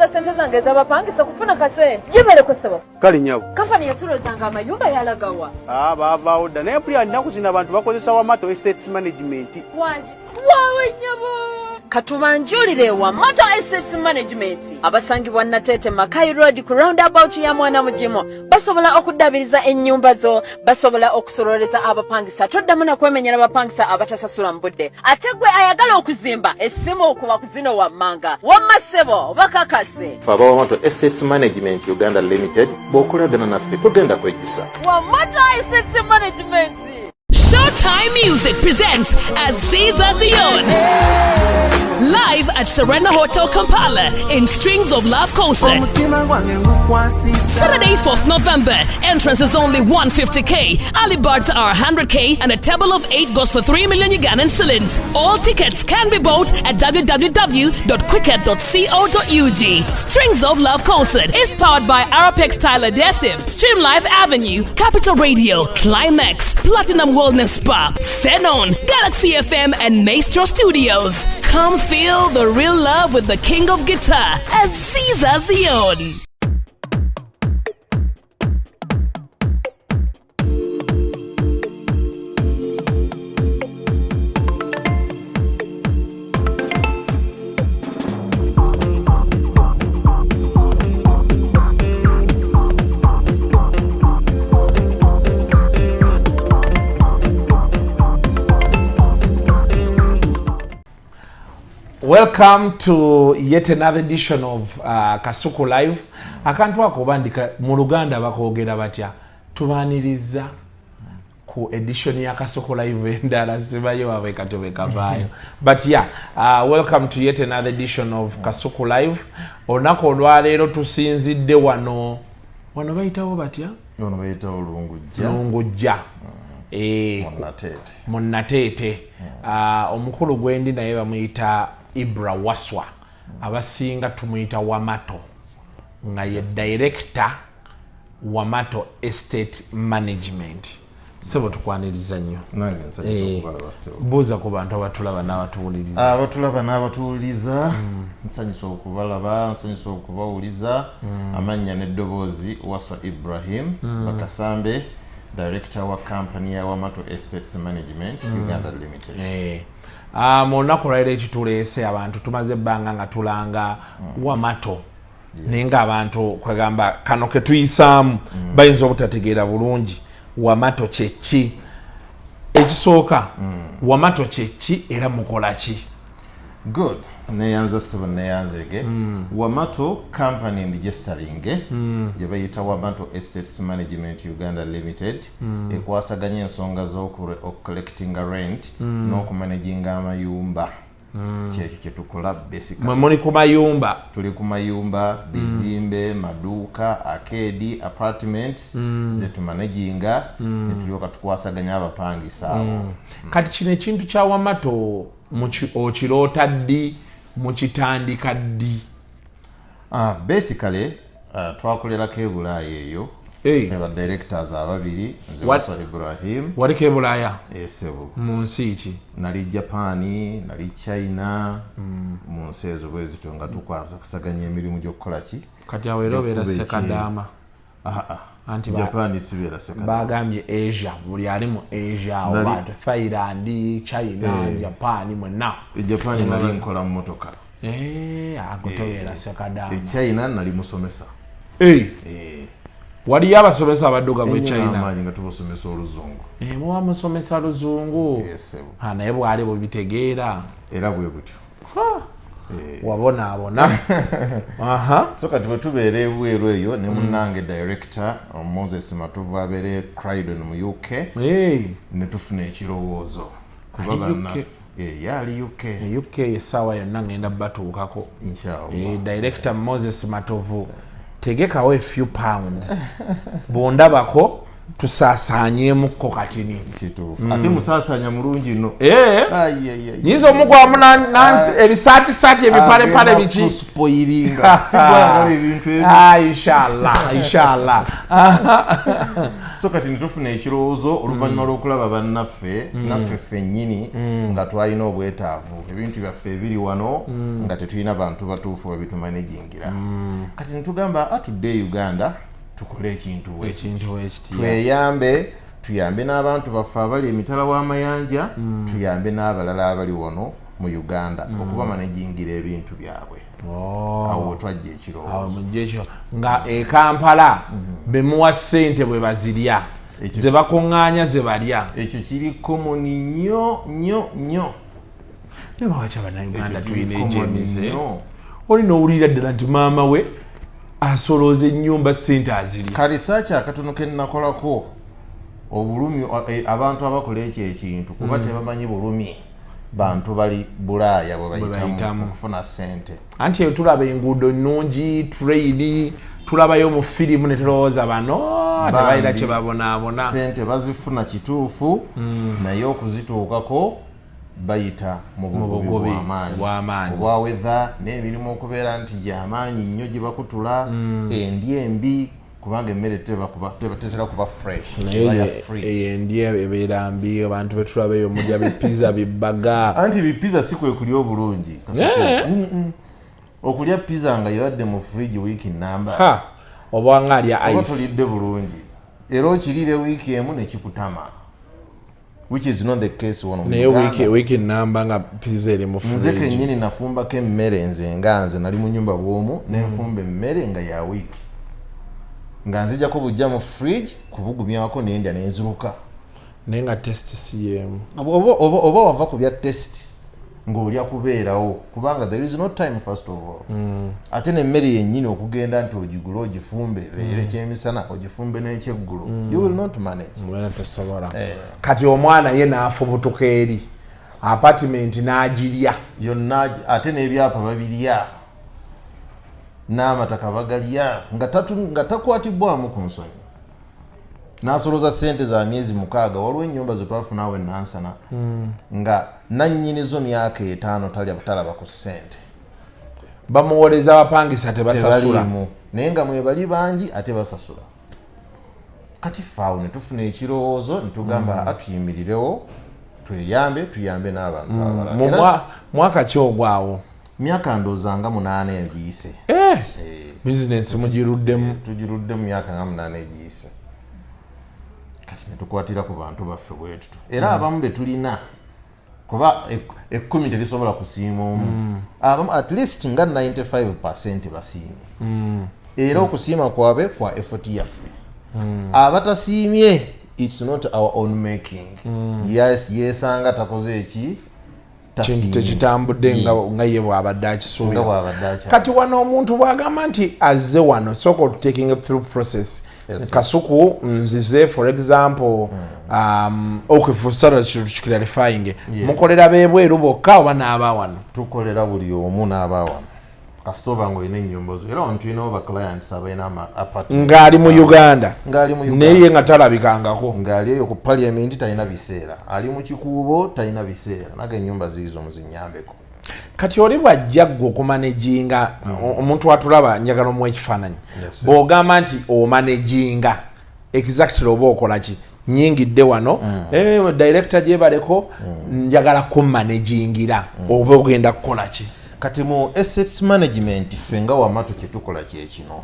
Nkozesa sente zange ez'abapangisa kufuna kasente. Gibeereko ssebo. Kale nyabo. Kampani yasulozanga amayumba yalagawa. Ah, baavaawo dda naye mpulira nnaku zino abantu bakozesa Wamato Estates Management. Wangi waawe nnyabo. Katubanjulire Wamato Estates Management abasangibwa Nateete Makai Road ku roundabout ya Mwana Mugimu. Basobola okuddabiriza ennyumba zo, basobola okusololeza abapangisa, toddamu na kwemenyera bapangisa abatasasula mu budde. Ate gwe ayagala okuzimba, essimu okuba ku zino wammanga. Wamma ssebo bakakase. Ffe aba Wamato Estates Management Uganda Limited, bw'okolagana naffe togenda kwejjusa. Wamato Estates Management. Showtime Music presents Aziza Zion. Live at Serena Hotel Kampala in Strings of Love concert. Saturday, 4th November. Entrance is only 150k. Early birds are 100k and a table of 8 goes for 3 million Ugandan shillings. All tickets can be bought at www.quicket.co.ug. Strings of Love concert is powered by Arapex Tile Adhesive, Stream Life Avenue, Capital Radio, Climax, Platinum Wellness Spa, Phenon, Galaxy FM, and Maestro Studios. Come feel the real love with the king of guitar, Aziza Zion. Welcome to yet another edition of Kasuku Live. Akantu ako bandika mu Luganda bakoogera batya? Tubaaniriza ku edition ya Kasuku Live endala zibayo waabwe katobe kavaayo. But yeah, welcome to yet another edition of Kasuku Live. Olunaku olwaleero tusinzidde wano. Wano bayitawo batya? Ono bayitawo Lungujja. Lungujja. Munateete. Munateete. Omukulu gwendi naye bamuyita Ibra Waswa. Abasinga tumuyita Wamato, nga ye director Wamato Estate Management. Sebo tukwaniriza nnyo. Nange nsanyusa okubalaba ssebo. Buuza ku bantu abatulaba n'abatuwuliriza. Abatulaba n'abatuwuliriza, nsanyusa okubalaba, nsanyusa okubawuliza. Amannya n'eddoboozi Waswa Ibrahim Bakasambe, director wa company ya Wamato Estates Management Uganda Limited. Mu lunaku olwaleero ekituleese abantu tumaze ebbanga nga tulanga Wamato, naye ng'abantu kwegamba kano ke tuyisaamu bayinza obutategeera bulungi Wamato kyeki. Ekisooka, Wamato kyeki era mukola ki? Good, neyanza ssebo, neyanzege. Wamato company registering gye bayita Wamato Estates Management Uganda Limited ekwasaganya ensonga z'okucollectinga rent n'okumanaginga amayumba. Kyekyo kyetukola basically. Mwe muli ku mayumba? Tuli ku mayumba, bizimbe, maduuka, arcade, apartments zetumanaginga netulyoka tukwasaganya abapangisa abo. Kati kino ekintu kya Wamato okiroota ddi, mukitandika ddi? Basically twakolerako e Bulaaya eyo. Hey. Ffe ba directors ababiri, nze Waswa Ibrahim. Waliko e Bulaaya? Esebo. Mu nsi ki? Nali Japan, nali China, mu nsi ezo bwe zityo nga tukwasaganya emirimu gy'okukola ki. Kati awo era obeera Gy'okuba Sekadaama. Anti Japan sibeera Sekadaama. Bagambye Asia, buli ali mu Asia awo bantu Thailand, China, Japan mwenna. E Japan nali nkola mu motoka. Ago tobeera Sekadaama. E China nali musomesa. Waliyo abasomesa abaddugavu e Ennyo China? n'amaanyi nga tubasomesa oluzungu. Muba musomesa luzungu? Yes, sebo. Naye bwali bubitegeera. Era bwe butyo. Wabonaabona. So kati bwe tubeera ebweru eyo ne munnange director Moses Matovu abeera Croydon mu UK, ne tufuna ekirowoozo kuba Ali UK? bannaffe. Ye ali UK. E UK essaawa yonna ngenda batuukako. Inshallah. Director Moses Matovu, tegekawo a few pounds. Bw'ondabako Tusaasaanyeemukko katini. Kituufu, ate musaasaanya mulungi nno. Eh. Ai, ai, ai. Nyinza omugwamu ebisaatisaati, ebipalepale, biki. Kuspoilinga, sigwagala ebintu ebyo. Ah, inshallah, inshallah. So kati netufuna ekirowoozo oluvannyuma lw'okulaba bannaffe, naffe ffennyini nga twalina obwetaavu, ebintu byaffe ebiri wano nga tetulina bantu batuufu babitumanagingira. Kati netugamba atudde e Uganda tukole ekintu bwe kiti. Ekintu wekiti. Tweyambe, tuyambe n'abantu baffe abali emitala w'amayanja, tuyambe n'abalala abali wano mu Uganda okubamanagingira ebintu byabwe. Awo wetwajja ekirowoozo. Awo mujja ekyo nga e Kampala bemuwa ssente bwe bazirya, ze bakuŋŋaanya, ze balya. Ekyo kiri common nnyo nnyo nnyo. Naye bawaki Abannayuganda Ekyo kiri tulina common egyemize? nnyo. Oli nowulira ddala nti maama we asolooza ennyumba, ssente azirya. Ka research akatono ke nnakolako, obulumi abantu abakola ekyo ekintu kuba tebamanyi bulumi bantu bali Bulaaya bwe bayitamu bayitamu. okufuna ssente. Anti eyo tulaba enguudo nnungi, train, tulabayo mu firimu ne tulowooza bano tebalina Bambi, kye babonaabona. Ssente bazifuna kituufu, naye okuzituukako bayita mu bugubi bugubi bw'amaanyi bw'amaanyi. obwa weather n'emirimu okubeera nti gyamaanyi nnyo gye bakutula, endya embi, kubanga emmere tetera kuba fresh, eba ya fridge. Eyo endya ebeera mbi. Abantu betulaba eyo mulya bipiza, bibaga. Anti bipiza si kwe kulya obulungi. Kasuku. Okulya pizza nga yabadde mu fridge wiiki namba, Ha, oba nga alya oba ice. tolidde bulungi, era okirire wiiki emu nekikutama, which is not the case wano mu Naye Uganda. wiiki namba nga pizza eri mu Nze fridge. kennyini nafumbako emmere, nze nga nze nali mu nyumba bwomu nenfumba emmere nga ya wiiki, nga nzijako bujja mu fridge kubugumyako, nendya nenziruka. Naye nga taste si yemu. Oba wava ku bya taste ng'olya kubeerawo, kubanga there is no time first of all. Ate nemmere yennyini okugenda nti ogigule, ogifumbe leero ekyemisana, ogifumbe n'ekyeggulo, you will not manage. Mwena tosobola. Kati omwana ye n'afubutuka eri apartment n'agirya. Yonna, ate n'ebyapa babirya, n'amataka bagalya, nga takwatibwamu ku nsonyi, n'asoloza sente za myezi 6. Waliwo ennyumba zetwafuna awo enansana nga nannyinizo myaka 5 talaba ku ssente. Bamuwoleza abapangisa tebasasula. Tebaliimu, naye nga mwebali bangi ate basasula. Kati faawo ne tufuna ekirowoozo ne tugamba atuyimirirewo, tweyambe, tuyambe n'abantu abalala. Mu Era mwaka ki ogwawo? Myaka ndowooza nga 8 egiyise. Eh, bizinensi mugiruddemu. Tugirudde mu myaka nga 8 egiyise. Kati netukwatira ku bantu baffe bwetuto, era abamu be tulina, kuba 10 terisobola kusiima omu, abamu at least nga 95 basiimye, era okusiima kwabwe kwa effort yaffe. Abatasiimye, it's not our own making. Yes, yesanga takoze eki, Kintu tasiimye. tekitambudde nga ye bw'abadde Nga akisuubira. bw'abadde akyali. Kati wano omuntu bw'agamba nti azze wano, sooka otaking through process. Yes, sir. Kasuku, nzize for example, okay, for starters clarifying, mukolera bebweru bokka oba n'aba wano? Tukolera buli omu n'aba wano, kasita oba nga olina ennyumba zo. Era wano tulinawo ba clients abalina ama apartment. Ng'ali mu Uganda? Ng'ali mu Uganda. Naye nga talabikangako. Ng'ali eyo ku parliament, talina biseera, ali mu Kikuubo, talina biseera, naga ennyumba ziizo muzinyambeko. Kati oli bwajja ggwe okumanaginga, omuntu atulaba njagala omuwa ekifaananyi. Yes, sir. Bw'ogamba nti omanaginga, exactly oba okola ki? Nyingidde wano, director gyebaleko, njagala kumanagingira, oba ogenda kukola ki? Kati mu assets management, ffe nga Wamato kyetukola kyekino: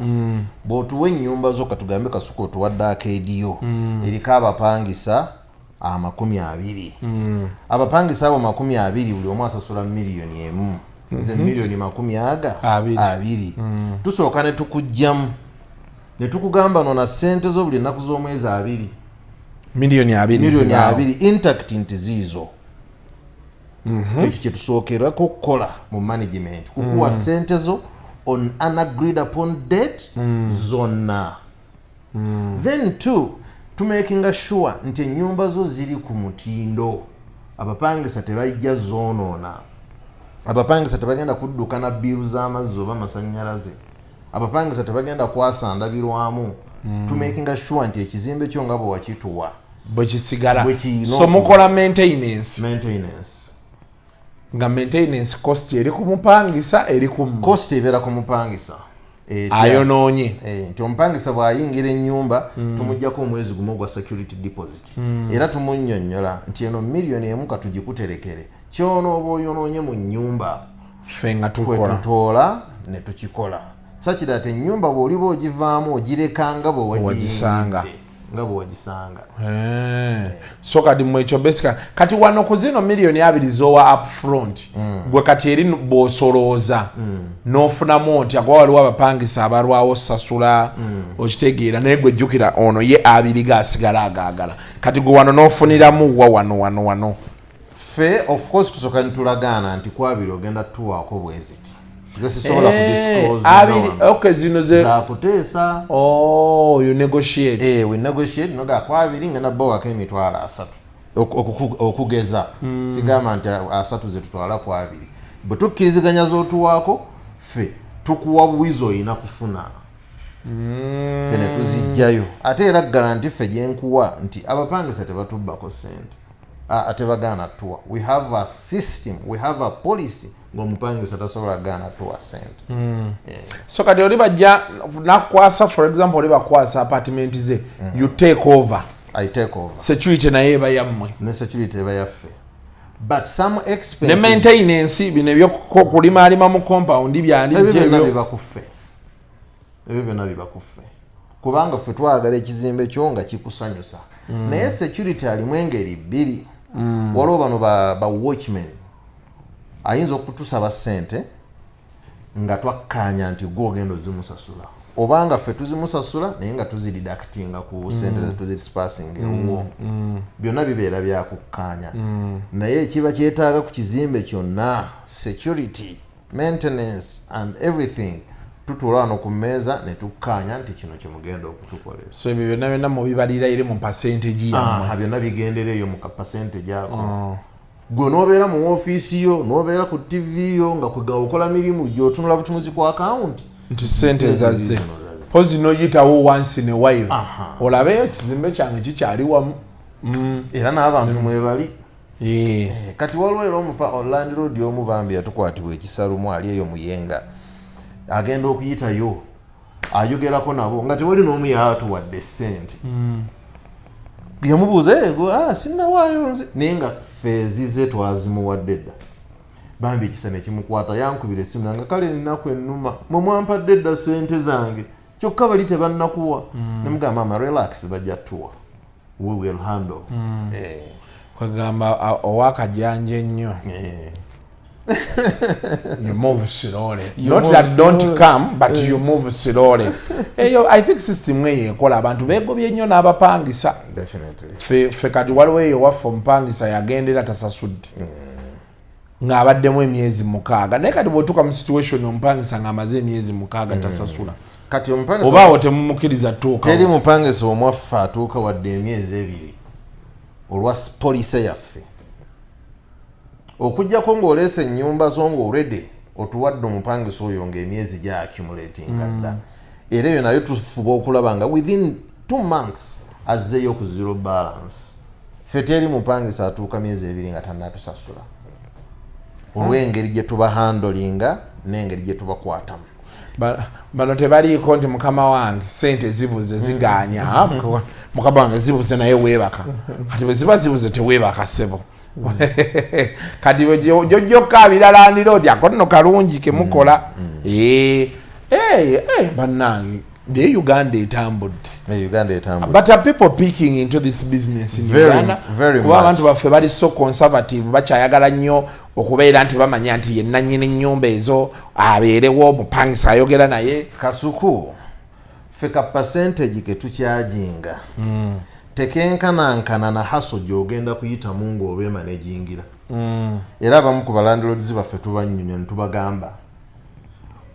bw'otuwa ennyumba zo, katugambe Kasuku otuwadde arcade yo eriko abapangisa 20. Abapangisa abo 20, buli omu asasula miliyoni 1, ze miliyoni makumi aga Abiri. abiri. Tusooka ne tukugjamu ne tukugamba nona ssente zo buli ennaku z'omwezi 20. Miliyoni 20 Miliyoni zibaawo. 20 intact nti ziizo. Ekyo kyetusookerako okukola mu management, kukuwa ssente zo on an agreed upon date zonna. Then two, tumakinga sure nti ennyumba zo ziri ku mutindo, abapangisa tebajja zoonoona, abapangisa tebagenda kudduka na bill z'amazzi oba amasannyalaze, abapangisa tebagenda kwasa ndabirwamu. Tumakinga sure nti ekizimbe kyo nga bwe wakituwa bwe kisigala. Bwe kirina. So mukola maintenance? Maintenance. Nga maintenance cost eri ku mupangisa, eri ku mmwe? Cost ebeera ku mupangisa. Etya? Ayonoonye. Nti omupangisa bw'ayingira ennyumba, tumugjako omwezi gumu ogwa security deposit, era tumunnyonnyola nti eno 1 million katugikuterekere, kyonooba oyonoonye mu nnyumba, ffe nga kwe tukola. Tutoola ne tukikola sakira ati ennyumba bw'oliba ogivaamu, ogireka nga bwe wagisanga. wagiyingidde, nga bwe wagisanga. So kati mwekyo basically, kati wano ku zino 20 million zowa upfront, gwe kati eri bw'osolooza n'ofunamu otya? Kuba waliwo abapangisa abalwawo sasula, okitegeera? Naye gwe jjukira ono ye abiri gaasigala agaagala. Kati gwe wano n'ofuniramu wa wano wano wano? Ffe of course tusooka nitulagaana nti kwabiri ogenda tuwaako bweziti, nze sisobola kudisclose. Abiri, okay, zino ze zakuteesa. Oh, you negotiate. Eh, we negotiate noga kwabiri ngenda bawako 30,000. Okugeza sigamba nti asatu zetutwala kwabiri. Bwe tukkiriziganya z'otuwaako, ffe tukuwa buwizi olina kufuna, ffe ne tuzijjayo. Ate era ggala nti ffe gyenkuwa nti abapangisa tebatubbako ssente. Ah, tebagaana tuwa. We have a system, we have a policy ng'omupangisa tasobola gaana tuwa ssente. So kati oli bajja nakukwasa, for example, oli bakwasa apartment ze, you take over? I take over. Security naye eba yammwe? Ne security eba yaffe, but some ne expenses. Maintenance, bino ebyokulimalima mu compound byali Ebyo byonna ebyo. biba ku ffe. Ebyo byonna biba ku ffe, kubanga ffe twagala ekizimbe kyo nga kikusanyusa. Naye security alimu engeri bbiri. Waliwo bano ba watchmen, ayinza okutusaba ssente nga twakkaanya nti gwe ogenda ozimusasula, obanga ffe tuzimusasula naye nga tuzideductinga ku sente mm. tuzidisbursinga ewuwo. Byonna bibeera byakukkaanya, naye ekiba kyetaaga ku kizimbe kyonna, security, maintenance and everything, tutuula wano ku mmeeza ne tukkaanya nti kino kyemugenda okutukolera. So ebyo byonna byonna mubibalira eri mu percentage yammwe? Aha, byonna bigendera eyo mu kapercentage ako. Gwe n'obeera mu woofiisi yo, n'obeera ku TV yo, nga kwega okola mirimu gyotunula butunuzi ku akawunti nti sente Sente zazze. zizino zazze. Pozi noyitawo once in a while Aha. olabeyo kizimbe kyange kikyali wamu. Era n'abantu mwebali. Eh. Kati waliwo era omupa landlord omu bambi yatukwatibwa ekisalumu, ali eyo Muyenga, agenda okuyitayo ayogerako nabo nga tewali n'omu yatuwadde sente. Yamubuuza, "Ego, ah, sinnawaayo nze," naye nga feezi ze twazimuwadde dda. Bambi ekisa nekimukwata, yankubira esimu nanga, "Kale ennaku ennuma, mwe mwampadde dda sente zange, kyokka bali tebannakuwa." Nemugamba, "Mama, relax, bajja tuwa, we will handle." Eh, Kwegamba owakajanja ennyo, you move slowly. You Not move that don't slowly. come, but you move slowly. Eyo I think system eyo ekola, abantu begobye nnyo n'abapangisa. Definitely. Ffe kati waliwo eyo waffe omupangisa yagendera tasasudde ng'abaddemu emyezi 6, naye kati bw'otuuka mu situation omupangisa ng'amaze emyezi 6 tasasula, Kati omupangisa oba awo temumukkiriza tuuka? Teri mupangisa omwaffe atuuka wadde emyezi 2 olwa policy yaffe, okugjako ng'oleese ennyumba zo ng'olwedde otuwadde omupangisa oyo ng'emyezi gyaccumulatinga dda. Era eyo nayo tufuba okulaba nga within 2 months azzeeyo ku zero balance. Ffe teri mupangisa atuuka myezi 2 nga tannatusasula, olw'engeri gye tubahandlinga n'engeri gye tubakwatamu. Bano tebaliiko nti mukama wange sente zibuze ziganya. Ah, mukama wange zibuze, naye weebaka. Kati bwe ziba zibuze teweebaka, ssebo. Kati jojja okkaabira landlord, ako nno kalungi kemukola. Eh, eh, eh, bannange, naye Uganda etambudde. Uganda etambudde. But are people picking into this business in Very, Uganda? very Kuba much. abantu baffe bali so conservative, bakyayagala nnyo okubeera nti bamanya nti ye nannyini nnyumba ezo, abeerewo omupangisa ayogera naye. Kasuku, ffe ka percentage ke tucharginga tekenkanankana na hassle gy'ogenda kuyitamu ng'oba emanagingira. Era abamu ku balandlords baffe tubanyumya ne tubagamba,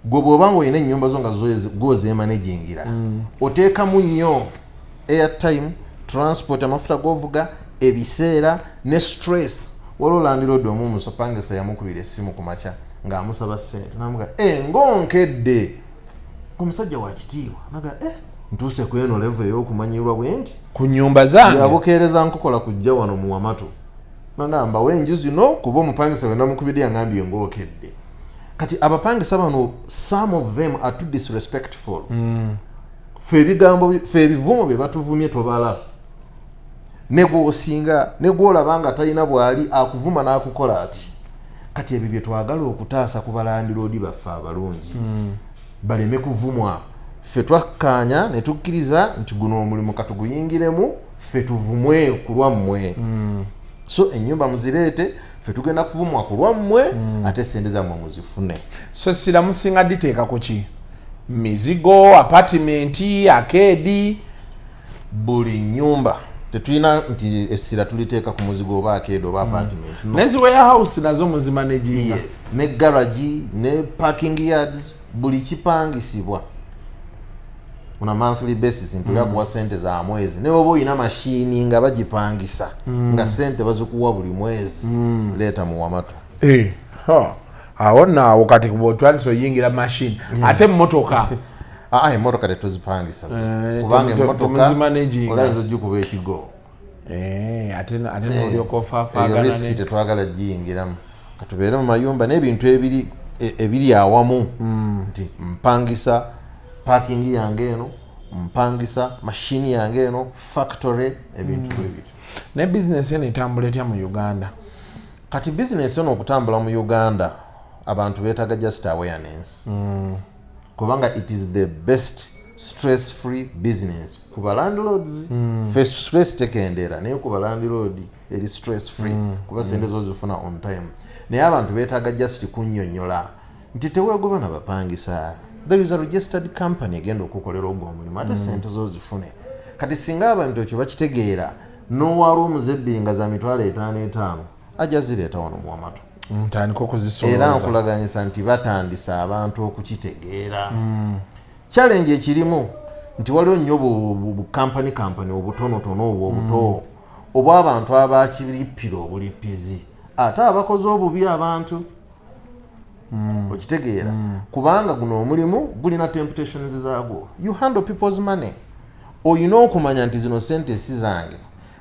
gwe bw'oba nga olina ennyumba zo nga gw'ozeemanagingira, oteekamu nnyo airtime, transport, amafuta g'ovuga, ebiseera ne stress. Waliwo landlord omu musopangisa yamukubira essimu ku makya ng'amusaba ssente, namuga, "E, ng'onkedde." Omusajja wa kitiibwa naga, "Eh, Ntuuse ku eno level ey'okumanyirwa bwe nti ku nyumba zange. Yabukeereza nkokola kujja wano mu Wamato, nagamba wenju zino, kuba omupangisa we namukubidde yangambye ngookedde. Kati abapangisa bano, some of them are too disrespectful. Fe ebigambo, fe ebivumo bye batuvumye tobala. Ne gwosinga ne gwolaba nga talina bwali akuvuma n'akukola ati. Kati ebyo bye twagala okutaasa ku balandiroodi baffe abalungi, baleme kuvumwa. Ffe twakkaanya ne tukkiriza nti guno omulimu katuguyingiremu, ffe tuvumwe ku lwammwe. So ennyumba muzireete, ffe tugenda kuvumwa ku lwammwe, ate sente zammwe muzifune. So essira musinga diteeka ku ki? Mizigo, apartment, arcade? Buli nyumba. Tetulina nti essira tuliteeka ku muzigo oba arcade oba apartment, no. Nezi warehouse nazo muzimanaginga? Yes, ne garage ne parking yards, buli kipangisibwa on a monthly basis ntuli akuwa sente za mwezi. Ne oba oyina mashini nga bagipangisa, nga sente bazikuwa buli mwezi, leeta mu Wamato. Eh, ha. Awo naawo kati bwotwandisa oyingira mashini, ate emmotoka? Aa, emmotoka tetuzipangisa zo. Eh, kubanga emmotoka temuzimanaginga. Olayinza ogikuba ekigo. Eh, ate nolyoka Eyo ofaafaagana. Risk tetwagala giyingiramu. Katubeere mu mayumba n'ebintu ebiri ebiri awamu, nti mpangisa parking yange eno, mpangisa mashini yange eno, factory, ebintu bwe bityo. Ne bizinesi eno etambula etya mu Uganda? Kati bizinesi eno okutambula mu Uganda, abantu beetaaga just awareness, kubanga it is the best stress free business ku balandlords. Fe stress tekendera, naye ku balandlord eri stress free, kuba sente zo zifuna on time. Naye abantu beetaaga just kunnyonnyola nti teweegoba na bapangisa, there is a registered company egenda okukolera ogwo omulimu, ate sente zo zifune. Kati singa abantu ekyo bakitegeera, n'owa rooms ebbiri nga za 5,500 ajja zireeta wano mu Wamato. Ntandika Era okuzisolooza. nkulaganyisa nti batandisa abantu okukitegeera. Challenge ekirimu nti waliwo nnyo bu company obutonotono obwo obuto obw'abantu abakirippira obulipizi, ate abakoze obubi abantu, okitegeera? Kubanga guno omulimu gulina temptations zaagwo. You handle people's money, oyina okumanya nti zino sente si zange.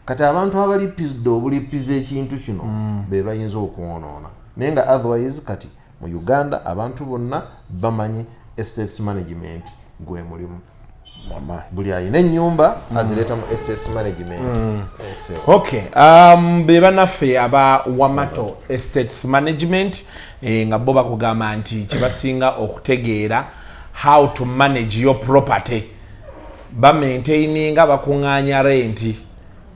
Kati abantu abalipizidde obulipiza ekintu kino be bayinza okwonoona, naye nga otherwise kati mu Uganda abantu bonna bamanyi estates management gwe mulimu. Buli alina ennyumba azireeta mu estates management. Yes, sir. Okay, be bannaffe aba Wamato Estates Management, nga bo bakugamba nti kibasinga okutegeera how to manage your property. Bamaintaininga, bakuŋŋaanya renti,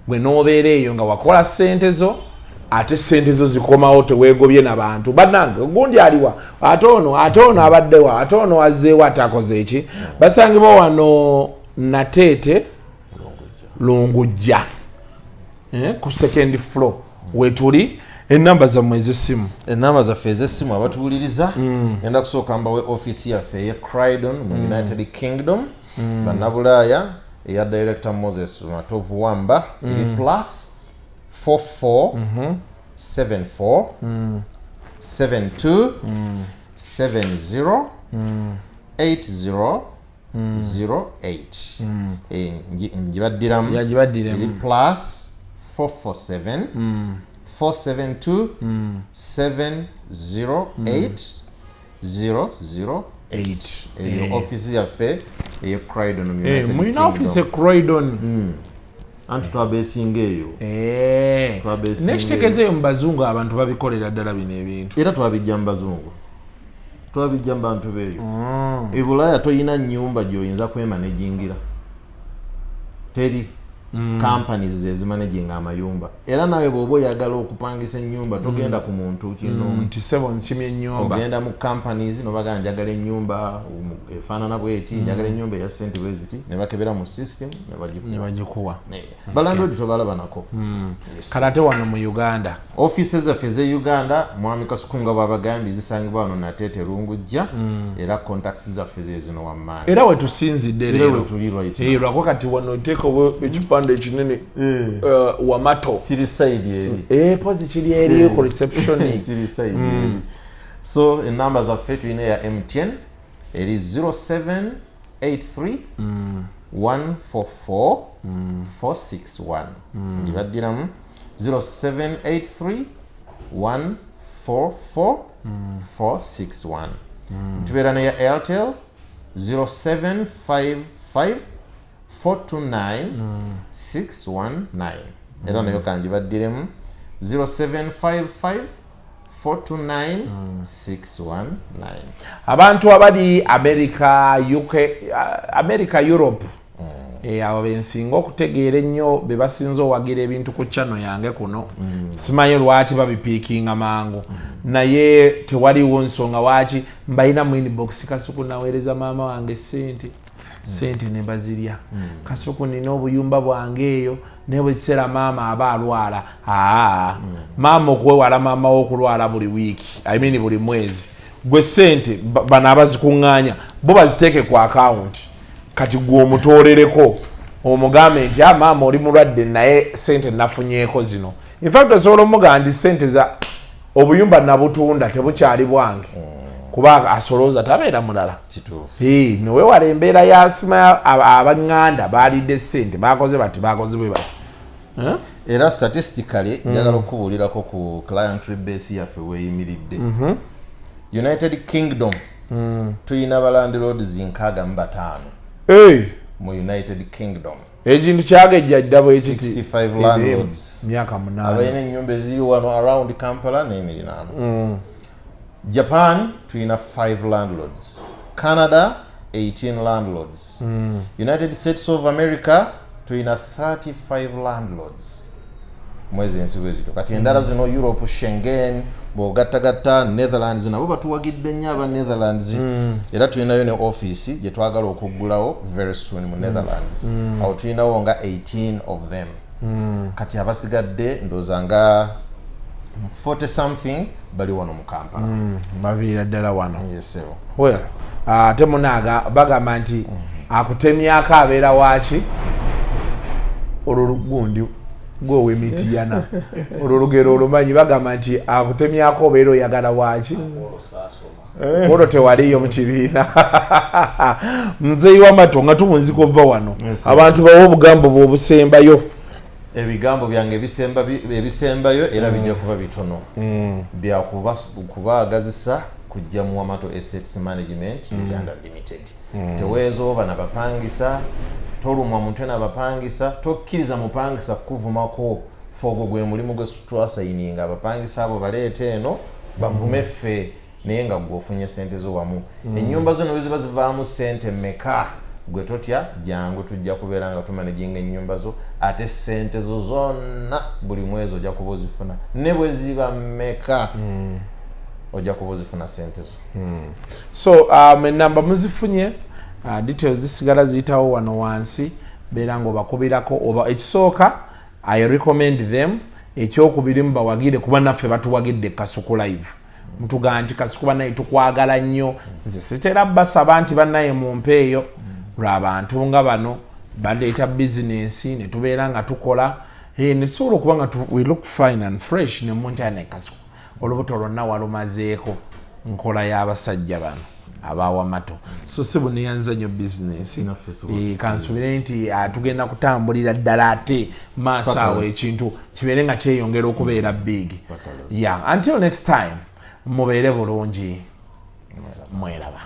gwe n'obeera eyo nga wakola sente zo, ate sente zo zikomawo, teweegobye nabantu. Bannange, gundi aliwa? Ate ono, ate ono abaddewa? Ate ono azzeewo? Ate akoze eki? Basangibwa wano Nateete Lungujja, ku second floor wetuli. Enamba zammwe ez'essimu? Enamba zaffe ez'essimu, abatuwuliriza, ngenda kusooka mbawe ofiisi yaffe eye Croydon mu United Kingdom, bannabulaaya, eya Director Moses Matovu Wamba, eri plus 44 74 72 70 80 08. Ngibaddiramu. Yagibaddiremu. Eri plus 447 472 708 008. Eyo ofiisi yaffe eye Croydon mu United Mulina Kingdom. ofiisi e Croydon? Anti twabeesinga eyo. Twabeesinga. Nekitegeeza eyo mu bazungu abantu babikolera ddala bino ebintu. Era twabijja mu bazungu, twabijja mu bantu beeyo. E Bulaaya toyina nyumba gyoyinza kwemanagingira, teri. Companies zezimanaginga amayumba. Era nawe bw'oba oyagala okupangisa ennyumba, togenda ku muntu kinoomu. Nti sebo, nkimye ennyumba. Ogenda mu companies nobagaa, njagala ennyumba efaanana bweti, njagala ennyumba eya sente bwe ziti, ne bakebera mu system ne bagikuwa. Ne bagikuwa. Balandlord tobalaba nako. Yes. Kale ate wano mu Uganda? Ofiisi zaffe ez'e Uganda, mwami Kasuku, nga bwabagambye, zisangibwa wano Nateete Lungujja, era contacts zaffe ze zino wammaani. Era wetusinzidde Era leero. wetuli right now. Eh, lwako kati wano oteekawo ekipande ekinene, Wamato. Kiri side eri. Eh, pozi kiri eri ku reception. Kiri side eri. So enamba zaffe, tulina eya MTN, eri 0783 144 461. Ngibaddiramu, 0783 144 461. Tubeera neya Airtel, 0755 429 619. Era nayo kangibaddiremu, 0755 429 619. Abantu abali America, UK, America, Europe, abo bensinga okutegeera ennyo, be basinza owagira ebintu ku channel yange kuno. Simanyi lwaki babipiikinga mangu, naye tewaliwo nsonga waki mbalina mu inbox: "Kasuku, naweereza maama wange sente, sente ne bazirya. Kasuku, nina obuyumba bwange eyo, naye bwe kiseera maama aba alwala." Aa, maama, okuwewala maama wo okulwala buli wiiki, I mean buli mwezi, gwe sente bano abazikuŋŋaanya bo baziteeke ku akawunti. Kati gwe omutoolereko, omugambe nti, "Ah, maama oli mulwadde, naye sente nafunyeeko zino." Infact osobola omugamba nti sente za obuyumba nabutunda, tebukyali bwange, kuba asolooza tabeera mulala. Kituufu. Newewala embeera yasima, abaŋŋanda balidde sente, bakoze bati, bakoze bwe bati. Eh? Era statistically, njagala okubuulirako ku client base yaffe weeyimiridde. United Kingdom tuyina ba landlords 65. Hey, mu United Kingdom. Ekintu kyagejja dda bwekiti. 65 landlords Myaka 8. abalina ennyumba eziri wano around Kampala n'emiriraano. Japan tulina 5 landlords, Canada 18 landlords, United States of America tulina 35 landlords. Mwezi ensi bwe zityo. Kati endala zino, Europe, Schengen, bw'ogattagatta, Netherlands nabo batuwagidde nnyo, aba Netherlands. Era tulinayo ne office gye twagala okuggulawo very soon mu Netherlands. Awo tulinawo nga 18 of them. Kati abasigadde ndowooza nga 40 something bali wano mu Kampala. Baviira ddala wano. Yes, sir. Well, ate munaaga bagamba nti akutemyako abeera waaki? Olwo lugundi gwow'emitiyana, olwo olugero olumanyi? Bagamba nti akutemyako obeera oyagala waaki? Olwo tewaliyo mu kibiina. Nzeyi Wamato, nga tumunzika ova wano, Yes, sir. abantu bawe obugambo bwobusembayo. Ebigambo byange ebisembayo era bijja kuba bitono, byakubaagazisa kujja mu Wamato Estates Management Uganda Limited. Teweezooba nabapangisa, tolumwa mutwe nabapangisa, tokkiriza mupangisa kukuvumako. Fe ogwo gwe mulimu gwe twasayininga. Abapangisa abo baleeta eno bavume ffe, naye nga gwe ofunye sente zo wamu. Ennyumba zo ne ziba zivaamu sente mmeka, gwe totya, jangu, tujja kubeera nga tumanaginga ennyumba zo, ate sente zo zonna buli mwezi ojja kuba ozifuna. Ne bwe ziba mmeka, ojja kuba ozifuna sente zo. So enamba muzifunye, details zisigala ziyitawo wano wansi. Beera nga obakubirako oba ekisooka, I recommend them. Ekyokubiri, mubawagire, kuba naffe batuwagidde Kasuku Live. Mutugamba nti, "Kasuku bannaye tukwagala nnyo." Nze sitera basaba nti bannaye mumpeeyo, lwabantu nga bano baleeta bizinensi ne tubeera nga tukola, ne tusobola okuba nga we look fine and fresh. Ne munkyane Kasuku, olubuto lwonna walumazeeko nkola y'abasajja bano abawamato. So si buneyanza nnyo bizinensi. Naffe sobola. Kansubire nti tugenda kutambulira ddala ate maaso Paka awo, last. ekintu kibeere nga kyeyongera okubeera big. Paka last. Yeah, until next time, mubeere bulungi, mweraba.